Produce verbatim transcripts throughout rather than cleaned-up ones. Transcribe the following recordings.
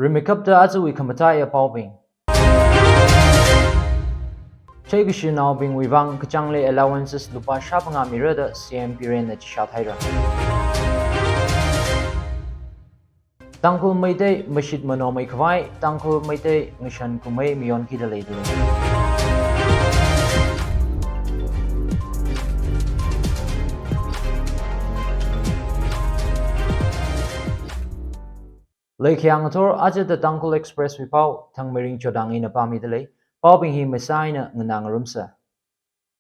Rimeikapta ajawui khamataiya paobing. Shaikashinaobingwui vang kachāngli allowances lupā shāphangā mira da C M Birenna chishat haira. Tangkhul Meitei mashit manaomei khavai Tangkhul Meitei ngashan kumei mayonkida leidalei. Leikhayang ngathor, ajada Tangkhul Express wui pao Thangmeiring Chodang eina pāmidalei. Paobing hi maisa eina nganā ngarumsa.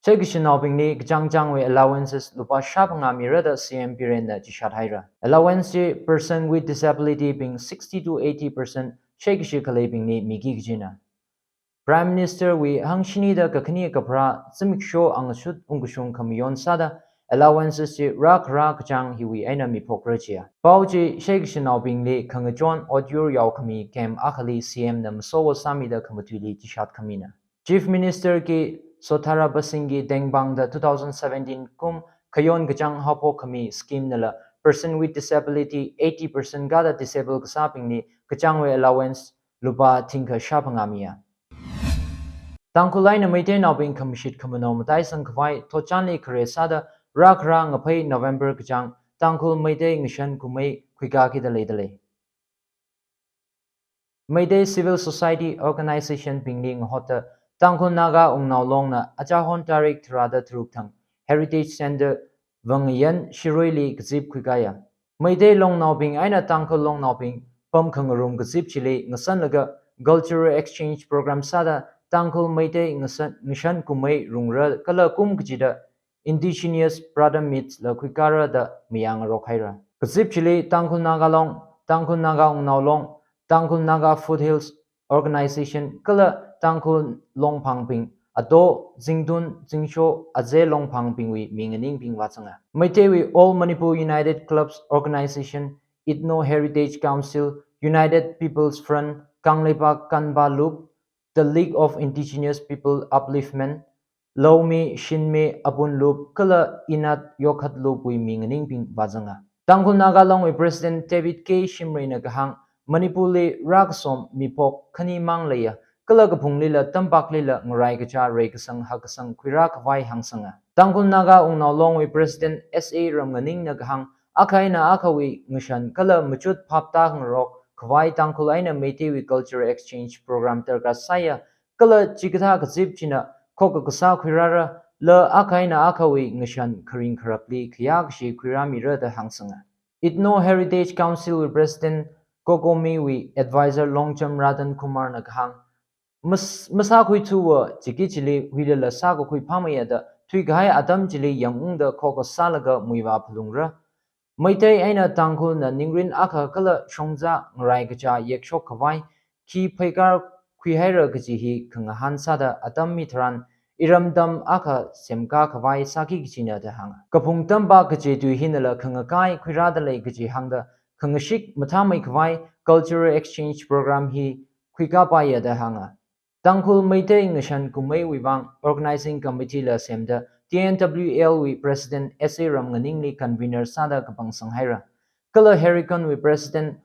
Shaikashinaobingli kachāng kachāngwui allowances lupā shāphangā mira da C M Birenna chishat haira. Allowance chi person with disability bing sixty to eighty percent shaikashi khaleibingli miki kajina. Prime Minister wui hangshinida kakhane kapharā zimiksho angashut ungkashung khamayon sāda allowances chi rākhara kachāng hiwui eina miphokra jiya. Pao chi shaikashinaobingli khangachon otyur yaokhami camp akhali C M na masowo sāmida khamatuili chishat khamina. Chief Minister K Sothara Basing ki tengpangda two thousand seventeen kum khayon kachāng haophok khami scheme nala person with disability eighty percent kada disable kasābingli kachāngwui allowance lupā thingkha shāphangā miya. Tangkhul eina Meiteinaobing khamashit khamanao mataisang khavai thotchanli khare sāda rākhara ngaphei November kachāng Tangkhul Meitei ngashan kumei khuikakida leidalei. Meitei Civil Society Organization bingli ngahotta Tangkhul Naga Wungnao Longna achahon tarik tharāda tharuk thang Heritage Center Vangayan Shiroili kazip khuikaya. Meitei longnaobing eina Tangkhul longnaobing pamkhangarum kazip chili ngasanlaga cultural exchange program sāda Tangkhul Meitei ngasan, ngashan kumei rungra kala kum kachida Indigenous Brother Meets la khuikara da mayāngarok haira. Kazip chili Tangkhul Naga Long, Tangkhul Naga Wungnao Long, Tangkhul Naga Foothills Organization kala Tangkhul Longphangbing, Ato, Zingtun, Zingsho, Aze Longphangbingwui minganingbing vāzanga. Meiteiwui All Manipur United Clubs Organization, Ethno Heritage Council, United People's Front, Kangleipak Kanba Lup, The League of Indigenous People Upliftment, Laumi, Shinmi, Apun Lup, kala Inat Yokhat Lupwui minganingbing vāzanga. Tangkhul Naga Longwui President David K Shimrayna kahāng, Manipurli rākasom miphok khani mang leiya, kala kaphunglila tampaklila ngarai kachā reikasang hakkasang khuirā khavai hāngsanga. Tangkhul Naga Wungnao Longwui President S A Ramnganingna kahāng, akha eina akhawui ngashan kala machut phaptāngarok khavai Tangkhul eina Meiteiwui cultural exchange program darkar sāya, kala chikathā kazip china khokkha kasā khuirāra, la akha eina akhawui ngashan kharing kharakli khayākashi khuirāmira da hāngsanga. Ethno Heritage Council wui President COCOMI-wui Advisor Longcham Ratankumar na kahāng, mas-, masākhuithuwa chiki chili huilala sākakhui phāmeiya da thuikahai atam chili yangungda khokkha sālaga muivā phalungra. Meitei eina Tangkhulna ningrin akha kala shongza ngarai kachā yekshok khavai khi pheikar khuihaira kaji hi khangahān sāda atam mitharan iramtam akha semkā khavai sāki kajina da hānga. Kaphung tampak kaji tui hinala khangakai khuirādalei kaji hāngda khangashik mathāmei khavai cultural exchange program hi khuikapaiya da hānga. Tangkhul Meitei ngashan kumeiwui vang Organizing Committee la semda T N W L wui President S A Ramnganingli Convener sāda kapangsang haira. Kala Herikan wui President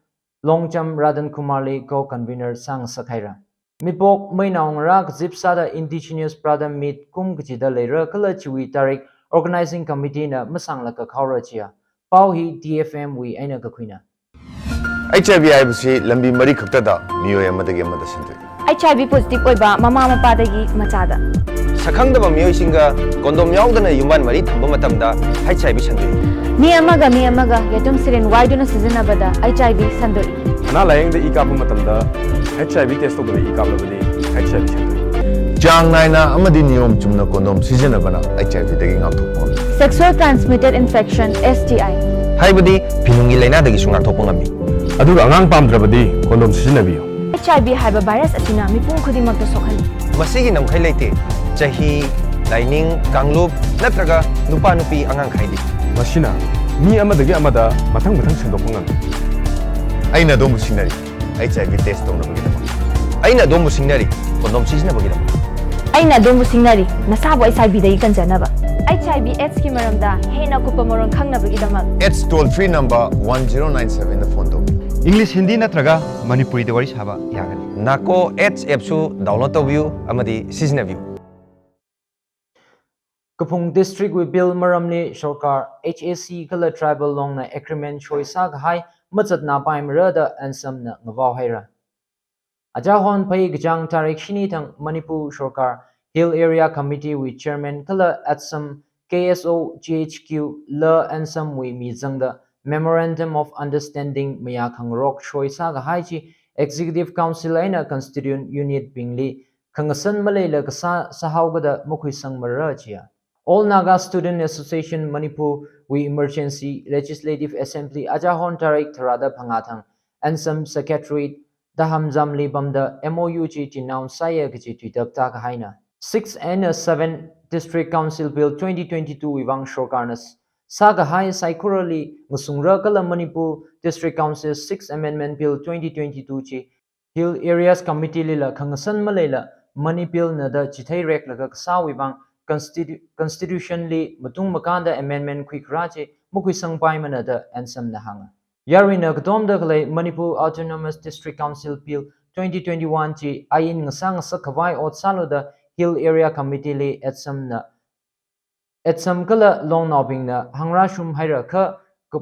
Longcham Ratankumar li Co-Convener sāngasak haira. Miphok meinao ngarā kazip sāda Indigenous Brother Meet kum kachida leira kala chiwui tarik Organizing Committee na masanglaga khaora jiya. Pao hi T F M wui eina kakhuina. H I V ꯍꯥꯏꯕꯁꯤ ꯂꯝꯕꯤ ꯃꯔꯤ ꯈꯛꯇꯗ ꯃꯤꯑꯣꯏ ꯑꯃꯗꯒꯤ ꯑꯃꯗ ꯁꯟꯗꯣꯛꯏ꯫ H I V positive ꯑꯣꯏꯕ ꯃꯃꯥ ꯃꯄꯥꯗꯒꯤ ꯃꯆꯥꯗ꯫ ꯁꯛꯈꯪꯗꯕ ꯃꯤꯑꯣꯏꯁꯤꯡꯒ condom ꯌꯥꯎꯗꯅ ꯌꯨꯝꯕꯥꯟ ꯃꯔꯤ ꯊꯝꯕ ꯃꯇꯝꯗ H I V ꯁꯟꯗꯣꯛꯏ꯫ ꯃꯤ ꯑꯃꯒ ꯃꯤ ꯑꯃꯒ ꯌꯦꯇꯨꯝ syringe ꯋꯥꯏꯗꯨꯅ ꯁꯤꯖꯤꯟꯅꯕꯗ H I V ꯁꯟꯗꯣꯛꯏ꯫ ꯑꯅꯥ ꯂꯥꯌꯦꯡꯗ ꯏ ꯀꯥꯞꯄ ꯃꯇꯝꯗ H I V test ꯇꯧꯗꯅ ꯏ ꯀꯥꯞꯂꯕꯗꯤ H I V ꯁꯟꯗꯣꯛꯏ꯫ ꯆꯥꯡ ꯅꯥꯏꯅ ꯑꯃꯗꯤ ꯅꯤꯌꯣꯝ ꯆꯨꯝꯅ condom ꯁꯤꯖꯤꯟꯅꯕꯅ H I V ꯗꯒꯤ ꯉꯥꯛꯊꯣꯛꯄ ꯉꯝꯃꯤ꯫ Sexual transmitted infection, S T I꯫ ꯍꯥꯏꯕꯗꯤ ꯐꯤꯅꯨꯡꯒꯤ ꯂꯥꯏꯅꯥꯗꯒꯤꯁꯨ ꯉꯥꯛꯊꯣꯛꯄ ꯉꯝꯃꯤ꯫ ꯑꯗꯨꯒ ꯑꯉꯥꯡ ꯄꯥꯝꯗ꯭ꯔꯕꯗꯤ condom ꯁꯤꯖꯤꯟꯅꯕꯤꯌꯨ꯫ H I V ꯍꯥꯏꯕ virus ꯑꯁꯤꯅ ꯃꯤꯄꯨꯝ ꯈꯨꯗꯤꯡꯃꯛꯇ ꯁꯣꯛꯍꯜꯂꯤ꯫ ꯃꯁꯤꯒꯤ ꯉꯝꯈꯩ ꯂꯩꯇꯦ꯫ ꯆꯍꯤ, ꯂꯥꯏꯅꯤꯡ, ꯀꯥꯡꯂꯨꯞ ꯅꯠꯇ꯭ꯔꯒ ꯅꯨꯄꯥ ꯅꯨꯄꯤ ꯑꯉꯥꯡ ꯈꯥꯏꯗꯦ꯫ ꯃꯁꯤꯅ ꯃꯤ ꯑꯃꯗꯒꯤ ꯑꯃꯗ ꯃꯊꯪ ꯃꯊꯪ ꯁꯟꯗꯣꯛꯄ ꯉꯝꯃꯤ꯫ ꯑꯩꯅ ꯑꯗꯣꯝꯕꯨ ꯁꯤꯡꯅꯔꯤ꯫ H I V test ꯇꯧꯅꯕꯒꯤꯗꯃꯛ꯫ ꯑꯩꯅ ꯑꯗꯣꯝꯕꯨ ꯁꯤꯡꯅꯔꯤ, condom ꯁꯤꯖꯤꯟꯅꯕꯒꯤꯗꯃꯛ꯫ ꯑꯩꯅ ꯑꯗꯣꯝꯕꯨ ꯁꯤꯡꯅꯔꯤ, ꯅꯁꯥꯕꯨ H I V ꯗꯒꯤ ꯀꯟꯖꯅꯕ꯫ H I V AIDS ꯀꯤ ꯃꯔꯝꯗ ꯍꯦꯟꯅ ꯑꯀꯨꯞꯄ ꯃꯔꯣꯜ ꯈꯪꯅꯕꯒꯤꯗꯃꯛ꯫ AIDS toll free number one zero nine seven ꯗ phone ꯇꯧꯕꯤꯌꯨ꯫ English, Hindi ꯅꯠꯇ꯭ꯔꯒ ꯃꯅꯤꯄꯨꯔꯤꯗ ꯋꯥꯔꯤ ꯁꯥꯕ ꯌꯥꯒꯅꯤ꯫ NACO Edge app ꯁꯨ download ꯇꯧꯕꯤꯌꯨ ꯑꯃꯗꯤ ꯁꯤꯖꯤꯟꯅꯕꯤꯌꯨ꯫ Kaphung District wui bill maramli sorkar H A C kala Tribal Longna agreement soi sākahai mazatnapaimara da ANSAM na ngavao haira. Achahon Phei kachāng tarik shini thang Manipur sorkar Hill Area Committee wui Chairman kala ATSUM K S O G H Q la ANSAM wui mi zangda Memorandum of Understanding mayākhangarok soi sākahai chi Executive Council eina Constituent Unit bingli khangasan maleila kasā sāhaokada makhuisangmara chiya. All Naga Student Association Manipur wui Emergency Legislative Assembly achahon tarik tharāda phangā thang ANSAM Secretariat Dahamzamli pamda M O U chi denounce sāya kaji tuitap tākahaina. Six and seven District Council Bill twenty twenty-two wui vang sorkarna sākahai saikorali ngasungra kala Manipur District Council Sixth Amendment Bill twenty twenty-two chi Hill Areas Committee lila khangasan maleila Manipur na da chitheireklaga kasāwui vang constitu-, Constitution li matung makānda amendment khuikharā chi makhuisangpaimana da ANSAM na hānga. Yaruina katomda khalei Manipur Autonomous District Council Bill twenty twenty-one chi ain ngasā ngasakkhavai ot sālu da Hill Area Committee li ATSUM na ATSUM kala longnaobingna hāngrāshum haira kha ka-,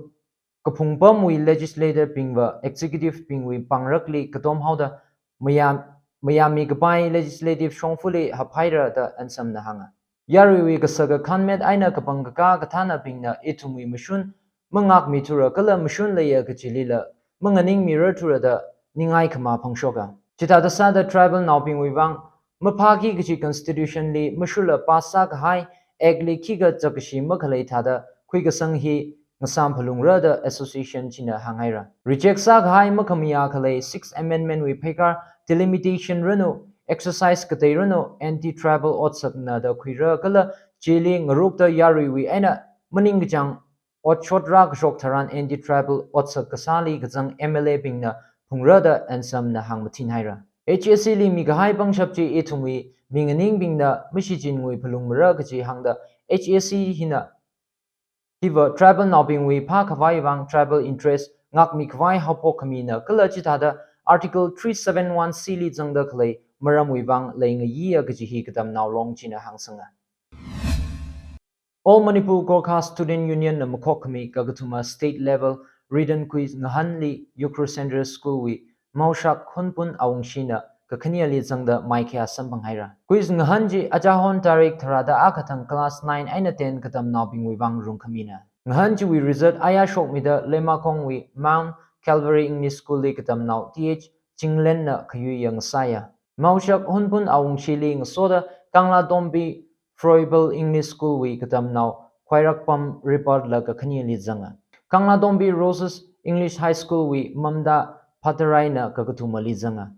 kaphungpamwui legislator bingva executive bingwui pāngrakli katom haoda mayā-, mayāmikapai legislative shongfali haphaira da ANSAM na hānga. Yaruiwui kasaka khanmet eina kapang kakā kathānabingna ithumwui mashun mangakmithura kala mashun leiya kajilila manganingmirarthura da ningai khamā phangshoka. Chithāda sāda tribal naobingwui vang maphāki kaji Constitution li mashurla pass sākahai Act li khikha zakkashi makhalei thāda khuikasang hi ngasāmphalungra da association china hānghaira. Reject sākahai makhamayā khalei Sixth Amendment wui pheikar delimitation ranu, exercise katei ranu, anti-tribal otsakna da khuira kala chili ngarukta yaruiwui eina maningkachāng otshot rākashok tharan anti-tribal otsak kasāli kazang M L A bingna phungra da ANSAM na hāngmathin haira. H A C li mikahai pangshap chi ithumwui minganingbingna mashichinngui phalungmara kaji hāngda H A C hina hiva tribal naobingwui phākhavai vang tribal interest ngakmikhavai haophok khamina kala chithāda Article three seven one C li zangda khalei maramwui vang leingayiya kaji hi katamnao long china hāngsanga. All Manipur Gorkha Student Union na makhokkhami kakathuma state level written quiz ngahānli Ukhrul Central School wui Maoshak Hunpun Awungshina kakhaneli zangda maikhaya samphanghaira. Quiz ngahān chi achahon tarik tharāda akha thang class nine eina ten katamnaobingwui vang rungkhamina. Ngahān chiwui result aya shokmida Leimakhongwui Mount Calvary English School li katamnao T H Chinglenna khayui yangsāya. Maoshak Hunpun Awungshili ngasoda Kanglatombi Froebel English School wui katamnao Khwairakpam Ripatla kakhaneli zanga. Kanglatombi Roses English High School wui Mamda Phataraina kakathumali zanga.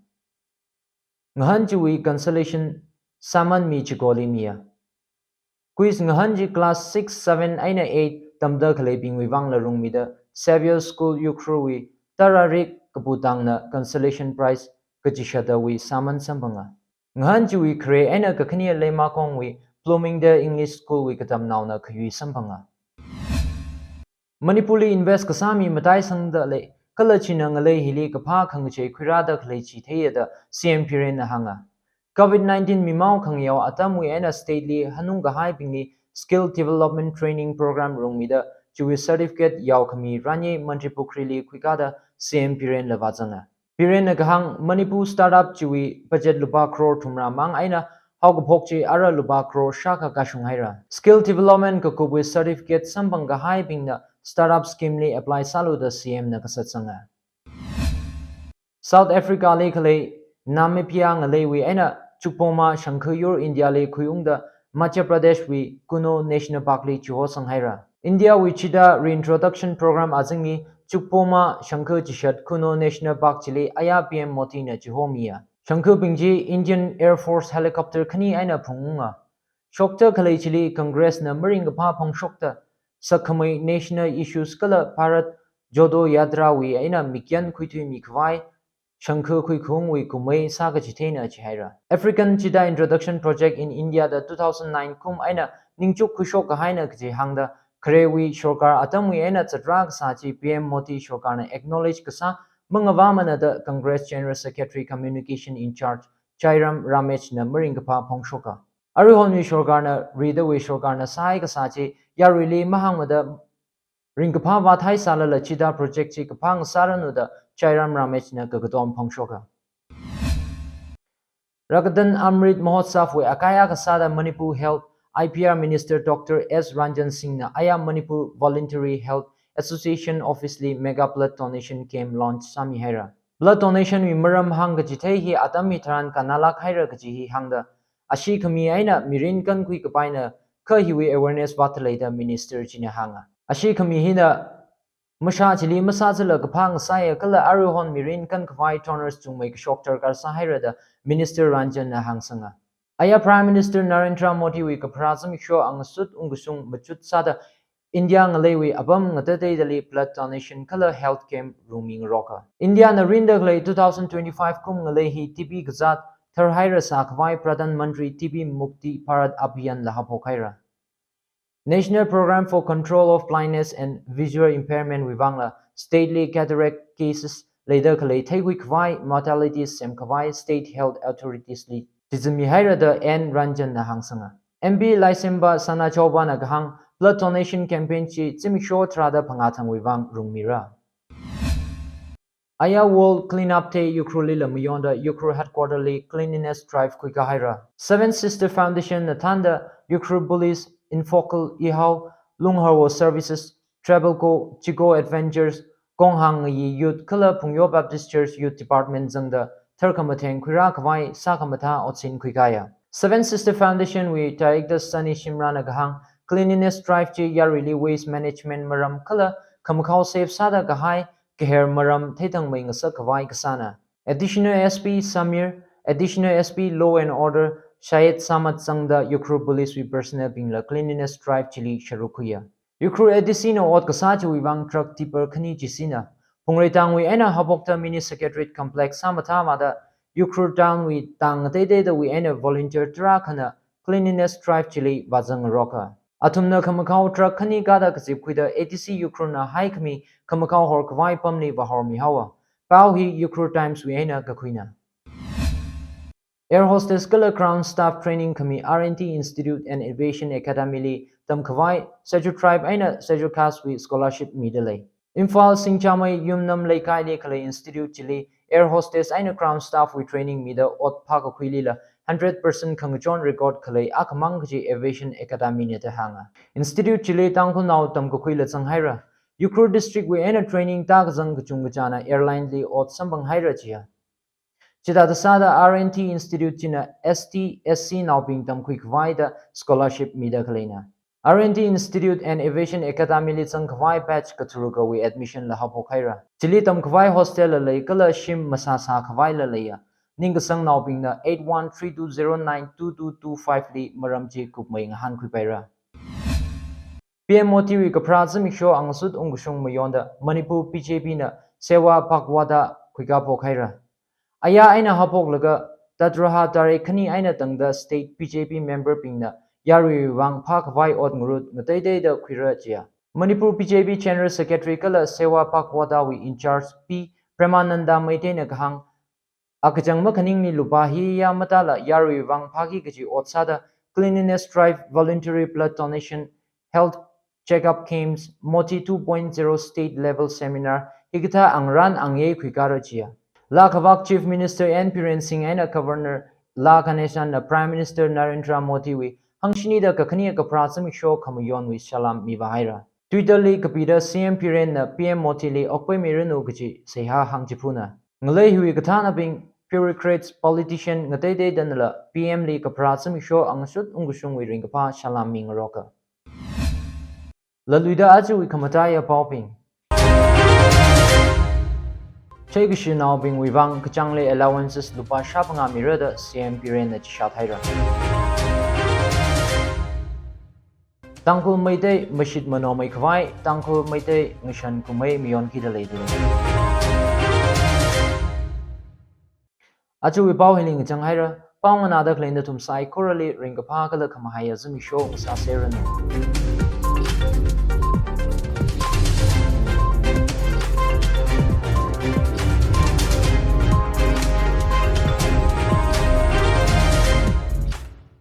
Ngahān chiwui consolation sāman mi chikoli miya. Quiz ngahān chi class six, seven eina eight tamda khaleibingwui vangla rungmida Xavier School Ukhrulwui Tararik Kaputangna consolation prize kachishātawui sāman samphanga. Ngahān chiwui khare eina kakhane Leimakhongwui Bloomingdale English School wui katamnaona khayui samphanga. Manipurli invest kasā mi mataisangda lei, kala china ngalei hili kaphā khangachei khuirāda khalei chi theiya da C M Birenna hānga. Covid nineteen mimao khangayao atamwui eina state li hanung kahaibingli skill development training program rungmida chiwui certificate yaokhami ranye Mantripukhri li khuikāda C M Birenla vāzanga. Birenna kahāng Manipur startup chiwui budget lupā crore thumrā mang eina haokaphok chi ara lupā crore shākha kashung haira. Skill development kakupwui certificate samphang kahaibingna startup scheme li apply sālu da C M na kasatsanga. South Africa li khalei Namibia ngaleiwui eina Chukpoma shangkha yur India li khuiungda Madhya Pradesh wui Kuno National Park li chihosang haira. India wui cheetah reintroduction program azingli Chukpoma shangkha chishat Kuno National Park chili aya P M Modi na chihomiya. Shangkhabing chi Indian Air Force helicopter khani eina phungunga. Shokta khalei chili Congress na maringkaphā phongshokta sakkhamei national issues kala Bharat Jodo Yatra wui eina mikyan khuithuimi khavai shangkha khuikhungwui kumei sākachitheina chihaira. African Cheetah Introduction Project in India da two thousand nine kum eina ningchuk khuishok kahaina kaji hāngda kharewui sorkar atamwui eina chatra kasā chi P M Modi sorkarna acknowledge kasā mangavāmana da Congress General Secretary Communication in Charge Jairam Ramesh na maringkaphā phongshoka. Aruihonwui sorkarna, ridawui sorkarna sāhai kasā chi yaruili mahāngmada ringkaphā vāthai sālala chida project chi kaphā ngasāranu da Jairam Ramesh na kakatom phongshoka. Ragadan Amrit Mahotsav wui akai akha sāda Manipur Health I P R Minister Doctor S Ranjan Singh na aya Manipur Voluntary Health Association Office li Mega Blood Donation Camp launch sāmihaira. Blood donation wui maram hāngkachithei hi atam hitharan kannalāk haira kaji hi hāngda, ashee khami eina mirin kankhui kapaina, kha hiwui awareness vāthalei da Minister china hānga. Ashee khami hina mashā chili masāzala kaphā ngasāya kala aruihon mirin kankhavai donors chungmei kashok darkar sāhaira da Minister Ranjan na hāngsanga. Aya Prime Minister Narendra Modi wui kapharā zimiksho angasut ungkashung machut sāda India ngaleiwui apam ngateiteidali blood donation kala health camp rungmingaroka. India na rinda khalei two thousand twenty-five kum ngalei hi T B kazāt tharhaira sākhavai Pradhan Mantri T B Mukti Bharat Abhiyan la haophok haira. National Programme for Control of Blindness and Visual Impairment wui vangla state li cataract cases leida khalei theikhui khavai modalities semkhavai state health authorities li chizimmihaira da N Ranjan na hāngsanga. M P Laisemba Sanajaoba na kahāng blood donation campaign chi zimiksho tharāda phangā thangwui vang rungmira. Aya World Cleanup Day Ukhrul lila mayonda Ukhrul headquarter li cleanliness drive khuikā haira. Seven Sister Foundation na thānda Ukhrul Police, Infocal, Ihao, Lungharwo Services, Travelco, Chico Adventures, Konghang Ngayi Youth kala Phungyo Baptist Church Youth Department zangda tharkhamatheng khuirā khavai sākhamathā otsin khuikāya. Seven Sister Foundation wui Director Sunny Shimra na kahāng cleanliness drive chi yaruili waste management maram kala khamakhao safe sāda kahai kaher maram theithangmei ngasak khavai kasāna. Additional S P Samir, Additional S P Law and Order Shahid Samad zangda Ukhrul Police wui personnel bingla cleanliness drive chili sharuk khuiya. Ukhrul A D C na ot kasā chiwui vang truck tipper khani chisina. Phungreitang wui eina haophokta Mini Secretariat Complex sāmathāmada Ukhrul Town wui tang ngateiteidawui eina volunteer tarākhana cleanliness drive chili vāzangngaroka. Athumna khamakhao truck khani kāda kazip khuida A D C Ukhrul na haikhami khamakhao horkhavai pamli vāhormihaowa. Pao hi Ukhrul Times wui eina kakhuina. Air hostess kala ground staff training khami R and D Institute and Aviation Academy li tamkhavai Scheduled Tribe eina Scheduled Caste wui scholarship midalei. Imphal Singjamei Yumnam Leikaili khalei institute chili air hostess eina ground staff wui training mida ot phākakhuilila hundred percent khangachon record khalei akhamang kaji Aviation Academy na da hānga. Institute chili Tangkhulnao tamkakhuila zanghaira. Ukhrul district wui eina training tākazang kachungkachāna airline li ot samphanghaira jiya. Chithāda sāda R and D Institute china S T, S C naobing tamkhui khavaida scholarship mida khaleina. R and D Institute and Aviation Academy li zangkhavai batch katharukawui admission la haophok haira. Chili tamkhavai hostel la lei kala shim masāsā khavaila leiya. Ningkasangnaobingna eight one three two zero nine two two two five li maram chi kupmei ngahānkhuipaira. P M Modi wui kapharā zimiksho angasut ungkashung mayonda Manipur B J P na Sewa Pakhwada khuikāphok haira. Aya eina haophoklaga tatraha tarik khani eina tangda state B J P member bingna yaruiwui vang phākhavai ot ngarut ngateiteida khuira jiya. Manipur B J P General Secretary kala Sewa Pakhwada wui in charge P Premananda Meitei na kahāng, akachang makhaningli lupā hiya matāla yaruiwui vang phāki kaji ot sāda cleanliness drive, voluntary blood donation, health checkup camps, Modi two point zero state level seminar, hikathā angrān angyei khuikāra jiya. Laa khavak Chief Minister N Biren Singh eina Governor La Ganesan na Prime Minister Narendra Modi wui hangshinida kakhane kapharā zimiksho khamayonwui salam mivāhaira. Twitter li kapida C M Biren na P M Modi li okpaimiranu kaji seihā hāngchiphuna. Ngalei hiwui kathānabing, bureaucrats, politician ngateiteidanala P M li kapharā zimiksho angasut ungkashungwui ringkaphā salam mingaroka. Laluida ajawui khamataiya paobing. Cheikashinaobingwui vang kachāngli allowances lupā shāphangā mira da C M Biren na chishat haira. Tangkhul Meitei mashit manomei khavai, Tangkhul Meitei ngashan kumei mayonkida leidalei. Ajawui pao hili ngachang haira, pao nganāda khalei nathum saikorali ringkaphā kala khamahaiya zimiksho ngasāseranu.